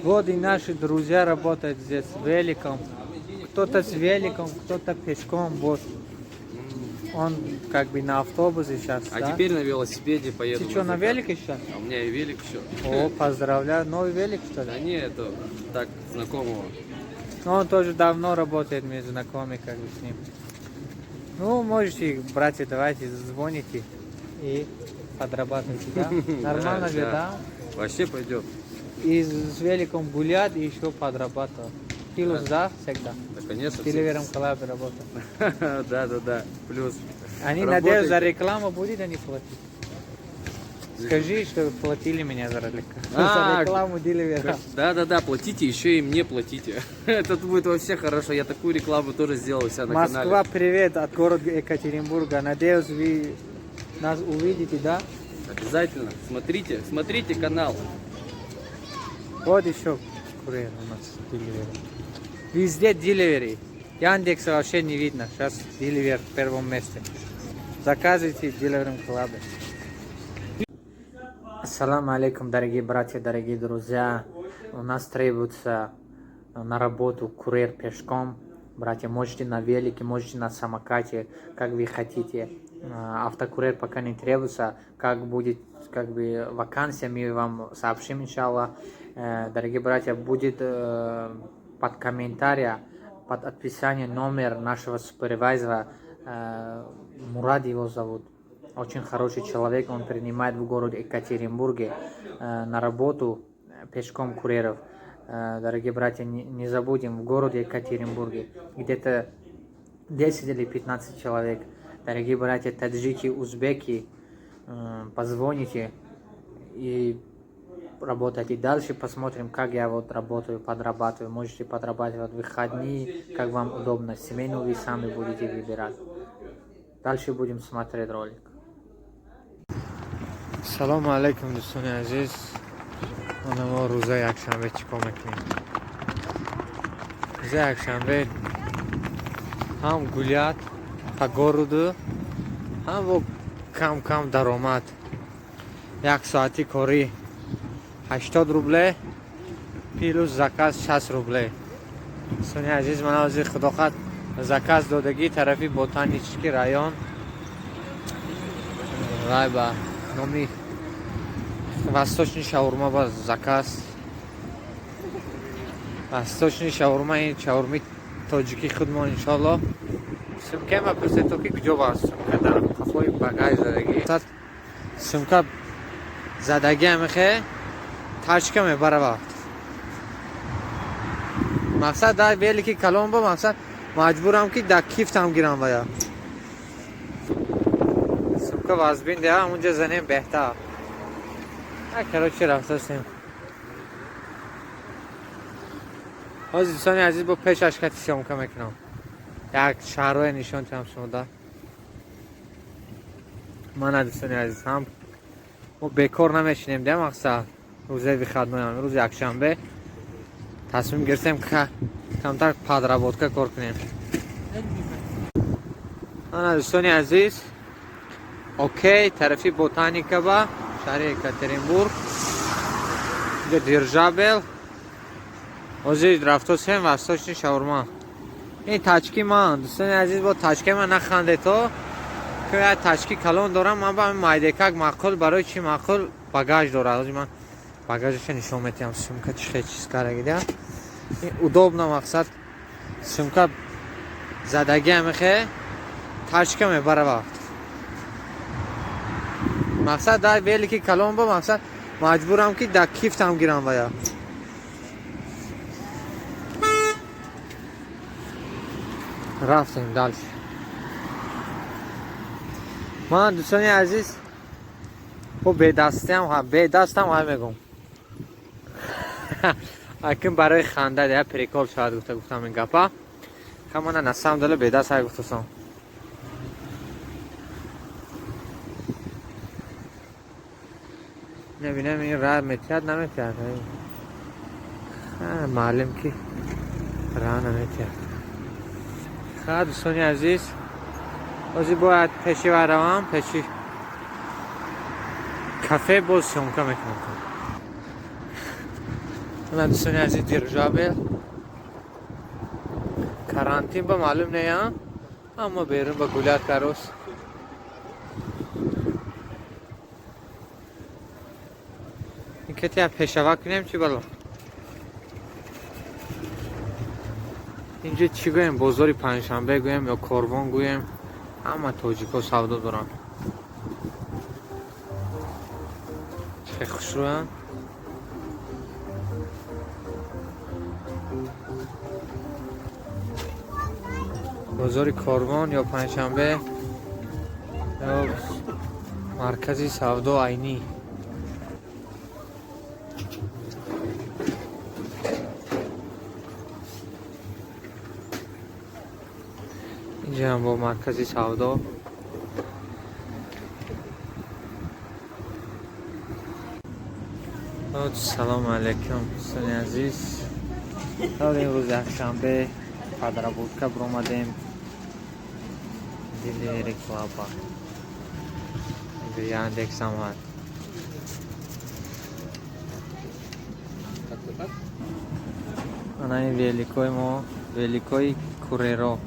Вот и наши друзья работают здесь с великом. Кто-то с великом, кто-то пешком. Вот. Он как бы на автобусе сейчас, А да? теперь на велосипеде поеду. Ты что, на закат. велике сейчас? А у меня и велик еще. О, поздравляю. Новый велик, что Да ли? не, это так, знакомого. Ну, он тоже давно работает, мы знакомы как бы с ним. Ну, можете, братья, давайте, звоните и подрабатывайте, да? Нормально же, да? Вообще пойдет. И с великом гулять, и еще подрабатывать. Плюс, да, всегда. Да, конечно. Телевером коллабе работа. Да. Плюс. Они, Работайте. надеюсь, за рекламу будет они платить. Скажи, что платили меня за рекламу. За рекламу Деливера. Да, платите, еще и мне платите. Это будет вообще хорошо. Я такую рекламу тоже сделал у себя на Москва, канале. привет от города Екатеринбурга. Надеюсь, вы нас увидите, да? Обязательно. Смотрите, смотрите канал. Вот еще курьер у нас Деливери. Везде Деливери. Яндекса вообще не видно. Сейчас Деливер в первом месте. Заказывайте в Деливером Клабе. Ассаламу алейкум, дорогие братья, дорогие друзья. У нас требуется на работу курьер пешком. Братья, можете на велике, можете на самокате, как вы хотите. Автокурьер пока не требуется. Как будет как бы вакансия, мы вам сообщим, иншаллах. Дорогие братья, будет под комментария, под описание номер нашего супервайзера. Мурад его зовут. Очень хороший человек, он принимает в городе Екатеринбурге на работу пешком курьеров. Дорогие братья, не забудем, в городе Екатеринбурге где-то 10 или 15 человек. Дорогие братья, таджики, узбеки, позвоните и работайте. Дальше посмотрим, как я вот работаю, подрабатываю. Можете подрабатывать в выходные, как вам удобно. Смену вы сами будете выбирать. Дальше будем смотреть ролик. Салому алейкум, дӯстони азиз. Ана мо рӯзаи якшанбе чӣ кор мекунем? Рӯзаи якшанбе ҳам гулять по городу, ҳам бо кам-кам даромад. Як соати корӣ 80 рубле, плюс заказ 60 рубле. Дӯстони азиз, ман ҳозир худоқат заказ додагӣ тарафи Ботанический район. Вай ба номи Восточный шаурма ба заказ. Восточный шаурма, ин шаурми тоҷикӣ худмон, иншоалло. Сумка ма пурсед, то ки куҷо ба сумка дар қафои багаж задагӣ. Сумка задагӣ амихе тачка мебарава. Мақсад дар велики калон ба мақсад маҷбурам ки дар кифтам гирам вая. Сумка вазбин деа, унҷа занем беҳтар. Короче, рафтасем. Ҳозир, дӯстони азиз, бо пешаш кати съёмка мекунам. Як шаҳрое нишон тиҳам шумода. Мана, дӯстони азиз, ҳам мо бекор намешинем, де мақсад. Рӯзаи выходной ам, рӯзи якшанбе тасмим гирифтем, камтар подработка кор кунем. Ана, дӯстони азиз, окей, тарафи Ботаника ба шаҳри Екатеринбург. Инҷо Дирижабл. Ҳозир рафтосем Восточный шаурма. Ин тачки ман, дӯстони азиз, бо тачкаи ман нахандед то. Ки як тачки калон дорам, ман ба майдекак маъқул, барои чӣ маъқул? Багаж дорад. Ҳозир ман багажаша нишон метиҳам, сумка чӣ хел чиз карагида. Ин удобно, мақсад сумка задагӣ амихе тачка мебарава. Мақсад дар велики калон ба мақсад маҷбурам ки дар кифтам гирам вая. Рафтем дальше. Ман, дӯстони азиз, бо бедастиам, бедастам ҳай мегум. Акин барои ханда я прикол шояд гуфта гуфтам ин гапа. Хамана на самом деле бедаст ҳай гуфтасам. Небинам, ин ра метиҳад, наметиҳад. Маълим ки ра наметиҳад. Ха, дӯстони азиз, ҳозир бояд пеши вай равам, пеши кафе, боз съёмка мекунам. Ана, дӯстони азиз, дирижабл. Карантин ба маълум не, аммо берун ба гулять карос. Ин пешава кунем, чӣ бало? Инҷо чӣ гӯем? Бозори Панҷшанбе гӯем ё Корвон гӯем? Ҳама тоҷикҳо савдо доранд. Хеле хушрӯянд. Бозори Корвон ё Панҷшанбе ё маркази савдо Айнӣ. Инҷаам бо маркази савдо. Салому алайкум, дӯстони азиз. Имрӯз якшанбе, подработка биромадем. Деливери Клаба, Яндекс омад. Ана ин великои мо, великои куреро.